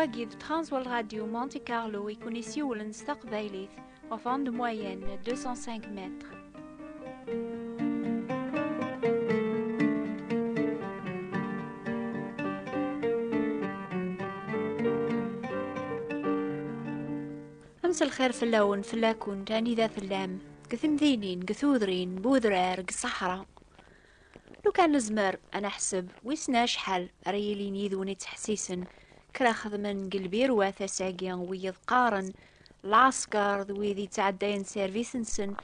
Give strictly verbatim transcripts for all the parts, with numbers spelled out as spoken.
Wagi d Transworld Radio Monte Carlo i kun-isiwlen s taqbaylit, ɣef onde moyenne deux cent cinq mètres. Amselxir fell-awen, fell-akent, anida tellam, deg temdinin, deg tudrin, deg udrar, deg ṣṣeḥra. Lukan nezmer ad neḥseb, wissen acḥal ara yilin yid-wen ittḥessisen, kra xedmen deg lbirwat ass-agi, wiyeḍ qqaren, lɛesker d wid yettɛeddayen service-nsen,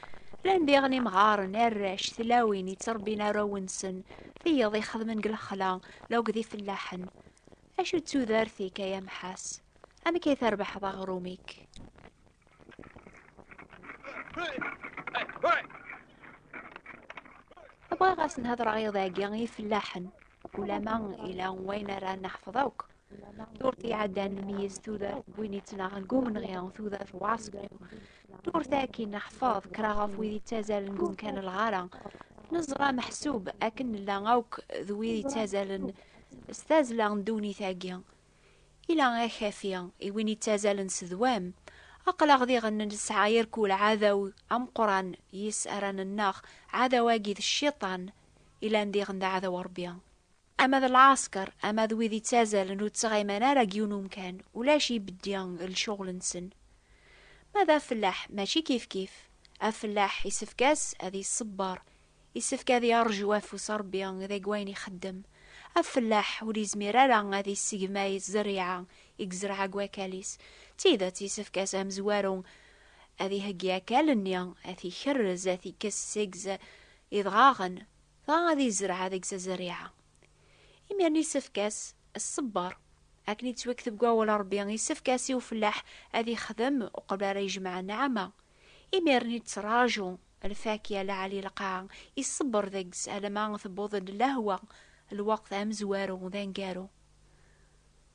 llan diɣen imɣaren, arrac, tlawin yettrebbin arraw-nsen, tiyeḍ ixedmen deg lexla, la akked ifellaḥen. Acu d tudert-ik, ay amḥas? Amek ay terbeḥeḍ aɣrum-ik? Bɣiɣ ad sen-hedreɣ iḍ-agi i ifellaḥen, ulama ila wayen ara neḥfeḍ akk. Ddurt iɛeddan nmeyyez tudert n win yettnaɣen deg umenɣi, tudert n uɛesker. Ddurt-agi neḥfeḍ kra ɣef wid yettazalen deg umkan n lɣara. Neẓra meḥsub akken nella akk d wid yettazalen s tazzla n ddunit-agi. Ila akafi i win yettazalen s ddwam. Aql-aɣ diɣen nesɛa irkul ɛadaw ameqqran yis ara nennaɣ, ɛadaw-agi d cciṭan, ilan diɣen d aɛdaw Ṛebbi. Ama d lɛesker, ama d wid yettazalen ur ttɣiman ara deg yiwen umkan, ulac ibeddi lecɣel-nsen. Ma d afellaḥ, mačči kifkif. Afellaḥ isefk-as ad iṣebber, isefk ad yerǧu afus Ṛebbi deg wayen ixeddem. Afellaḥ ur izmir ara ad issegmay zzerriɛa i yezreɛ deg wakal-is. D tidet, isefk-as amezwaru ad iheggi akal-nni, ad t-ikerrez, ad t-ikkes seg-s idɣaɣen, dɣa ad izreɛ deg-s zzerriɛa. Imiren isefk-as ṣṣber. Akken yettwakteb deg wawal Ṛebbi, isefk-as i ufellaḥ ad ixdem uqbel ara yejmeɛ nneɛma. Imiren ittraǧu lfakya lɛali lqaɛa, iṣebber deg-s alamma tewweḍ-d lehwa, lweqt amezwaru d aneggaru.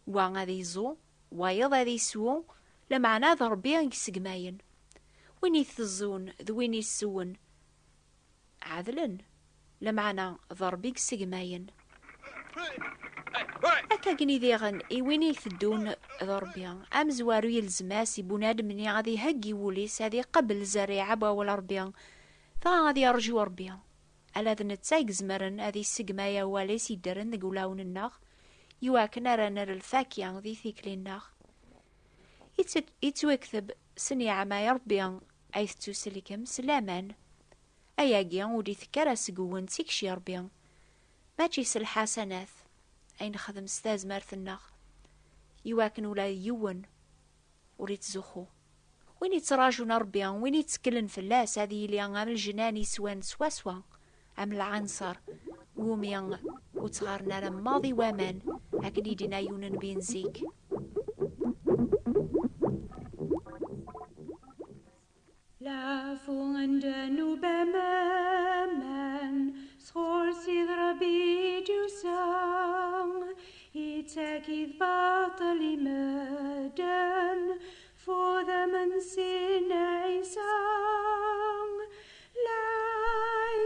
Wa ad iẓu, wayeḍ ad iswu, lameɛna d Ṛebbi i yessegmayen. Win iteẓẓun d win isewwen, ɛedlen, lameɛna d Ṛebbi i yessegmayen. Akkagni diɣen i win iteddun d Ṛebbi, amezwaru yelzem-as i bunadem-nni ad iheggi wul-is, ad iqabel zzerriɛa n wawal Ṛebbi, dɣa ad yerǧu Ṛebbi. Ala d netta i izemren ad issegmay awal-is yeddren deg wulawen-nneɣ, iwakken ara nerr lfakya di tikli-nneɣ. Ittwekteb s nniɛma i Ṛebbi ay tettuselkem s laman. Ayagi ur d-itekk ara seg-wen d tikci Ṛebbi, mačči s lḥasanat ay nexdem s tazmert-nneɣ, iwakken ula d yiwen ur ittzuxxu. Win ittraǧun Ṛebbi, win itteklen fell-as, ad yili am lejnan iswan swaswa, am lɛenṣer wumi ur ttɣaren ara maḍi waman, akken i d-yenna yiwen n nnbi n zik. Lafu n ddnub am aman, sɣur Sid Ṛebbi i d-yusa, ittak-it baṭel i medden, f udem n Sidna Ɛisa. La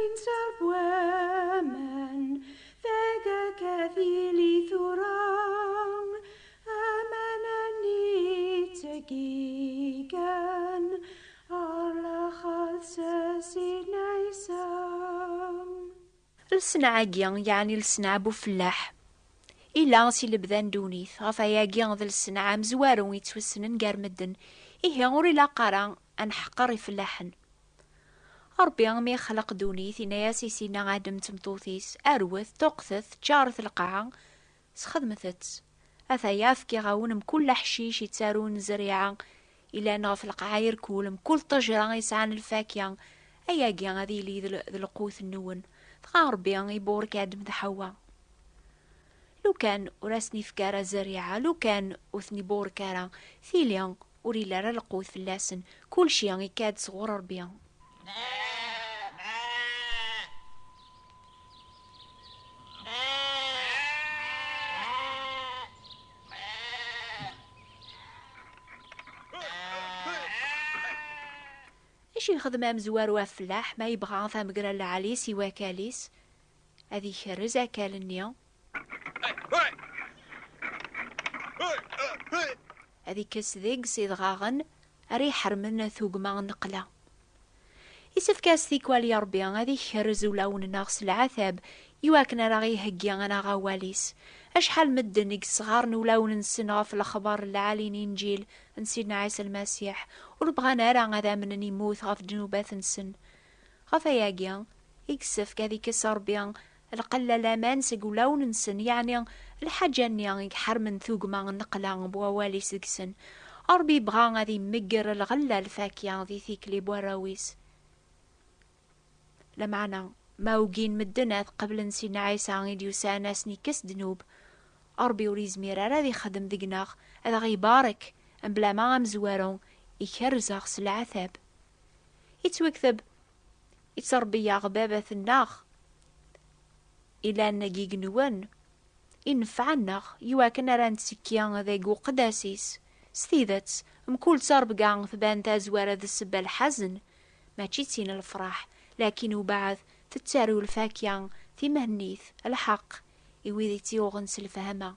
inser n waman, deg akka tili tura, aman-nni ttgiggan, ar laxert s Sidna Ɛisa. Lsenɛa-agi, yeɛni lsenɛa n ufellaḥ, ila si lebda n ddunit, ɣef ayagi d lsenɛa amezwaru yettwassnen gar medden, ihi ur ilaq ara ad nḥeqqer ifellaḥen. Ṛebbi mi ixleq ddunit, yenna-yas i Sidna Adem d tmeṭṭut-is, arwet, ṭuqqtet, ččaret lqaɛa, sxedmet-tt. Ataya fkiɣ-awen mkul aḥcic yettarun zzerriɛa, ilan ɣef lqaɛa irkul, mkul ṭṭejra yesɛan lfakya, ayagi ad yili d l-, d lqut-nwen. Dɣa Ṛebbi iburek Adem d Ḥawa. Lukan ur asen-ifka ara zzerriɛa, lukan ur ten-iburek ara, tili ur illi ara lqut fell-asen, kulci ikka-d sɣur Ṛebbi. Acu yexdem amezwaru afellaḥ ma yebɣa tamegra n lɛali-s i wakal-is? Ad ikerrez akal-nni. ad ikkes deg-s idɣaɣen ara iḥermen tugma n nneqla. Isefk-as tikwal i Ṛebbi ad ikerrez ulawen-nneɣ s leɛtab, iwakken ara ɣ-iheggi ad naɣ awal-is. Acḥal medden i yesɣaren ulawen-nsen ɣef lexbar lɛali n Inǧil n Sidna Ɛisa Lmasiḥ, ur bɣan ara ad amnen immut ɣef ddnubat-nsen. Ɣef ayagi, i yessefk ad ikkes Ṛebbi lqella laman seg ulawen-nsen, yeɛni lḥaǧa-nni i iḥermen tugma n nneqla n wawal-is deg-sen. Ṛebbi yebɣa ad imegger lɣella lfakya di tikli n warraw-is. Lameɛna, ma ugin medden ad qeblen Sidna Ɛisa i d-yusan ad sen-ikkes ddnub, Ṛebbi ur yezmir ara ad ixdem deg-neɣ, ad aɣ-ibarek, mebla ma amezwaru ikerrez-aɣ s leɛtab. Ittwekteb, ittṛebbi-yaɣ Baba-tneɣ ilan deg igenwen, ineffeɛ-nneɣ, iwakken ara nettekki deg uqeddas-is. S tidet, mkul ttṛebga tban tazwara d ssebba lḥazen, mačči d tin lefṛaḥ, lakin ubeɛd tettaru lfakya timehennit, lḥeqq, i wid i tt-yuɣen s lfahma.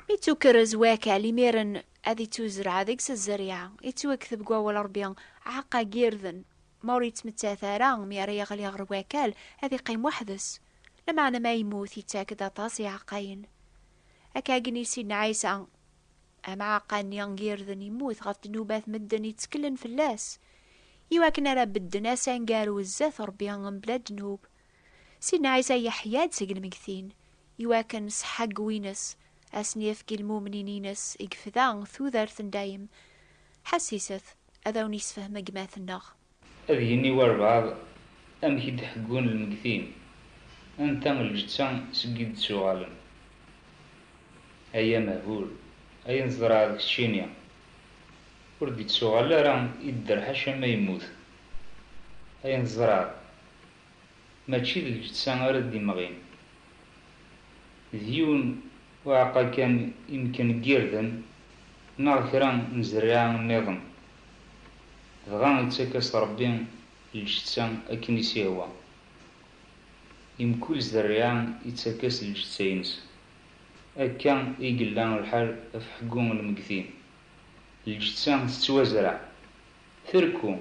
Mi tukerrez wakal, imiren ad ittuzreɛ deg-s zzerriɛa. Ittwakteb deg wawal Ṛebbi, aɛeqqa n yirden, ma ur yettmettat ara, mi ara yeɣli ɣer wakal, ad iqqim weḥd-s. Lameɛna ma yemmut, yettak-d aṭas n yiɛeqqayen. Akka akken i Sidna Ɛisa, amaɛeqqa-nni n yirden, yemmut ɣef ddnubat medden yetteklen fell-as, iwakken ara bedden ass aneggaru zdat Ṛebbi mebla ddnub. Sidna Ɛisa yeḥya-d seg lmegtin, iwakken s ḥeggu-ines ad sen-yefk i lmumnin-ines i yefda tudert n dayem. Ḥassiset, ad awen-yessefhem gma-tneɣ. Ad yini walbeɛḍ amek i d-ḥeggun lmegtin, anta lǧetta seg i d-ttuɣalen. Ay amehbul, ayen tzerɛeḍ keččini, ur d-ittuɣal ara idder ḥaca ma yemmut. Ayen tzerɛeḍ, mačči d lǧetta ara d-imɣin. D yiwen uɛeqqa kan imken n yirden neɣ kra n zerriɛa nniḍen. Dɣa ittak-as Ṛebbi lǧetta akken i s-ihwa. I mkul zerriɛa ittak-as lǧetta-ines. Akka i yella lḥal ɣef ḥeggu n lmegtin. Lǧetta tettwazreɛ, terku,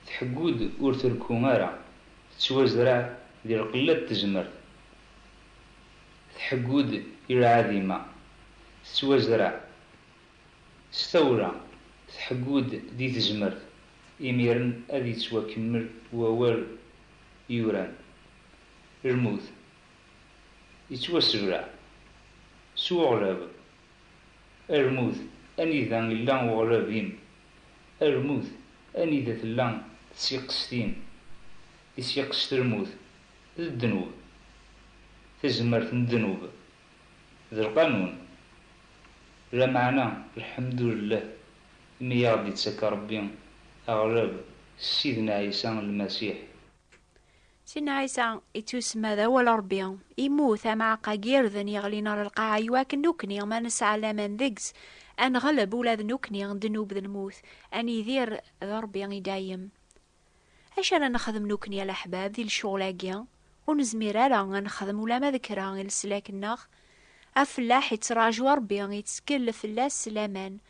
tḥeggu-d ur terku ara, tettwazreɛ di lqella n tezmert. Tḥeggu-d i lɛadima, tettwazreɛ s tawla, tḥeggu-d di tezmert, imiren ad yettwakemmel wawal yuran. Lmut yettwasebleɛ s uɣlab. A lmut, anida illa uɣlab-im? A lmut, anida tella tsiqest-im? Tisiqest n lmut d ddnub. Tazmert n ddnub d lqanun. Lameɛna, lḥemdullah, imi i aɣ-d-ittak Ṛebbi aɣlab s Sidna Ɛisa Lmasiḥ. Sidna Ɛisa ittusemma d awal Ṛebbi, immut amaɛeqqa n yirden yeɣlin ɣer lqaɛa, iwakken nekkni ma nesɛa laman deg-s, ad nɣelb ula d nekkni ddnub d lmut, ad nidir d Ṛebbi i dayem. Acu ara nexdem nekkni a leḥbab di lecɣal-agi? Ur nezmir ara ad nexdem ulamma d kra i leslak-nneɣ. Afellaḥ ittraǧu Ṛebbi, ittkel fell-as s laman.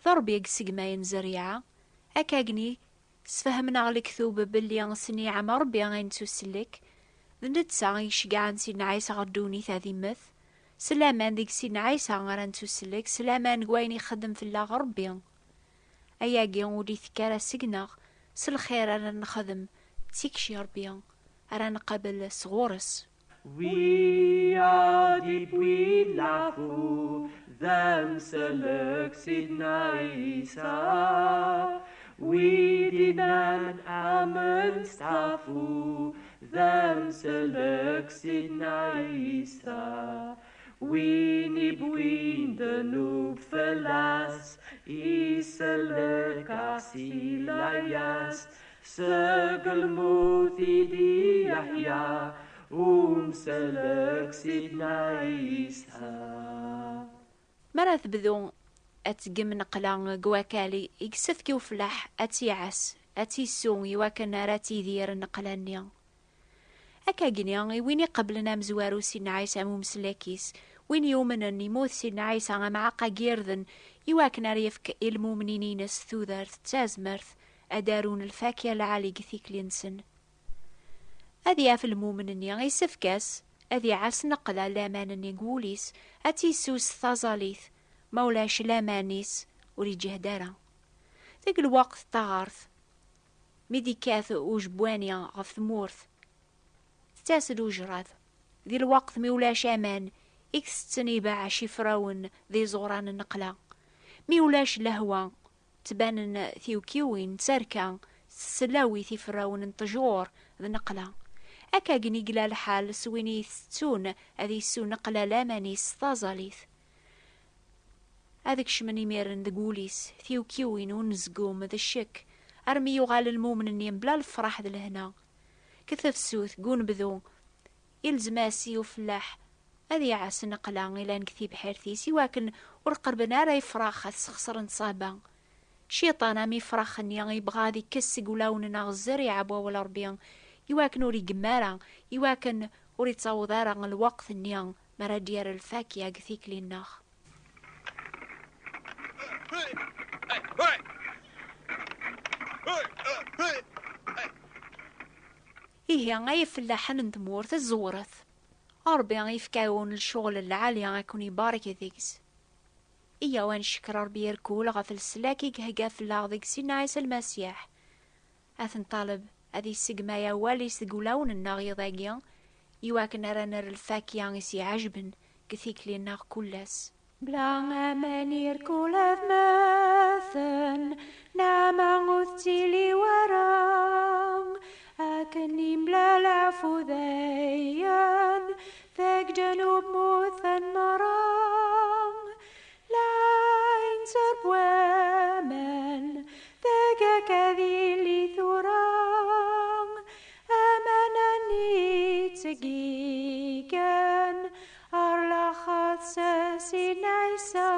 D Ṛebbi i yessegmayen zzerriɛa. Akka agni, sfehmen-aɣ lektub belli s nniɛam Ṛebbi i nettusellek. D netta i iceggɛen Sidna Ɛisa ɣer ddunit ad immet. S laman deg Sidna Ɛisa ara nettusellek, s laman deg wayen ixeddem fell-aɣ Ṛebbi. Ayagi ur d-itekki ara seg-neɣ, s lxir ara nexdem, d tikci Ṛebbi ara nqabel sɣur-s. Wi ad iwwin lafu d amsellek Sidna Ɛisa. Wi d-innan amen stafu d amsellek Sidna Ɛisa. Win iwwin ddnub fell-as, isellek-as i layas, seg lmut i d-yeḥya umsellek Sidna Ɛisa. Mi ara tebdu ad teggem nneqla deg wakal-i, i yessefk i ufellaḥ ad tt-iɛass, ad tt-issu i wakken ara tidir nneqla-nni. Akkagni i win iqeblen amezwaru Sidna Ɛisa am umeslak-is, win yumnen imut Sidna Ɛisa amɛaqqa n yirden, iwakken ara yefk i lmumnin-ines tudert d tazmert ad d-arun lfakya lɛali deg tikli-nsen. Ad yaf lmumen-nni, isefk-as ad iɛass neqla laman-nni deg wul-is, ad tt-issus taẓalit, ma ulac laman-is ur iǧehd ara. Deg lweqt n taɣert, mi d-ikkat ujebwani ɣef tmurt, tettas-d ujrad. Di lweqt mi ulac aman i itetten ibeɛɛec ifrawen d iẓuran n nneqla. Mi ulac lehwa, ttbanen tiwkiwin d tarka s tselawit ifrawen n ṭṭjur d nneqla. Akkagni i yella lḥal s win i itettun ad issu nneqla laman-is s taẓalit. Ad kecmen imiren deg wul-is tiwkiwin, unezgum d ccek, armi yuɣal lmumen-nni mebla lefraḥ d lehna. Deg tefsut, deg unebdu, ilzem-as i ufellaḥ ad iɛass nneqla ilan deg tibḥirt-is, iwakken ur qerben ara ifrax ad sxeṣren ṣṣaba. Cciṭan am ifrax-nni yebɣa ad ikkes seg wulawen-nneɣ zzeriɛa n wawal Ṛebbi, iwakken ur igemma ara, iwakken ur ittaweḍ ara lweqt-nni mi ara d-yerr lfakya deg tikli-nneɣ. Ihi ay ifellaḥen n tmurt, ẓewret! Ṛebbi yefka-awen lecɣel lɛali, ad ken-ibarek deg-s. Iyyaw ad neckeṛ Ṛebbi irkul ɣef leslak i ihegga fell-aɣ deg Sidna Ɛisa Lmasiḥ. Ad t-nṭaleb ad isegmay awal-is deg wulawen-nneɣ iḍ-agi, iwakken ara nerr lfakya i s-iɛejben deg tikli-nneɣ kul ass. Bla aman irkul ad mmaten, nneɛma ur tettili wara, akken i mlal ɛfu dayen, deg ddnub mmuten merra. Lain zer waman, deg akka ad yili tura, aman-nni ttgigan, ar laxert s Sidna Ɛisa.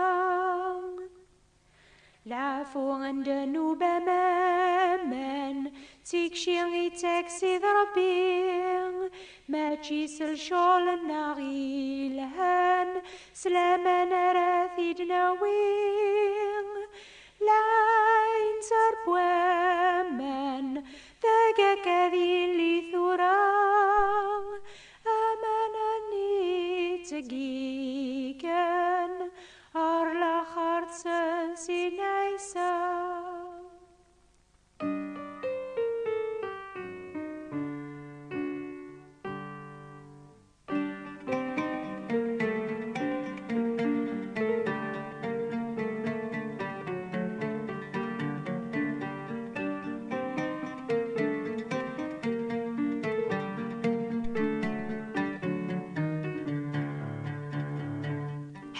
Lɛafu n ddnub am aman, d tikci i d-ittak Sidi Ṛebbi, mačči s lecɣel-nneɣ ilhan, s laman ara t-id-nawi. Lain zer waman, deg akka ad yili tura, aman-nni ttgigan, ar laxert s Sidna Ɛisa.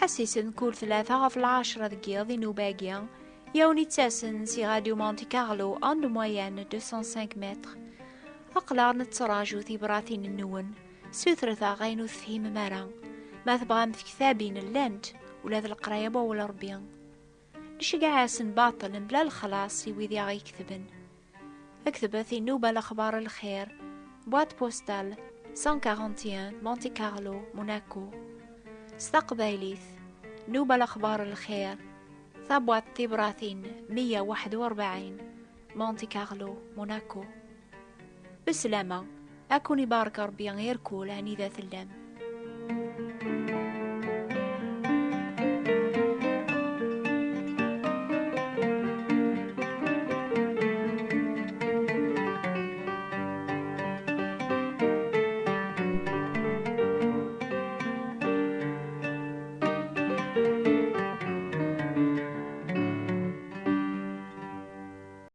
Ḥessisen kul tlata ɣef lɛecra deg yiḍ i nnuba-agi, i awen-ittasen si Radio Monte Carlo, onde moyenne deux cent cinq mètres. Aql-aɣ nettraǧu tibratin-nwen, sutret-aɣ ayen ur tefhimem ara. Ma tebɣam tektabin llant, ula d leqraya n wawal Ṛebbi. Nceggeɛ-asen baṭel mebla lexlaṣ i wid i aɣ-iketben. Ktbet i Nnuba Lexbar Lxir, boîte postale cent quarante et un, Monte Carlo, Monaco. S taqbaylit, Nnuba Lexbar Lxir, tabwaṭ tibratin meyya u waḥed u rebɛin, Monte Carlo, Monaco. Beslama, ad ken-ibarek Ṛebbi irkul anida tellam.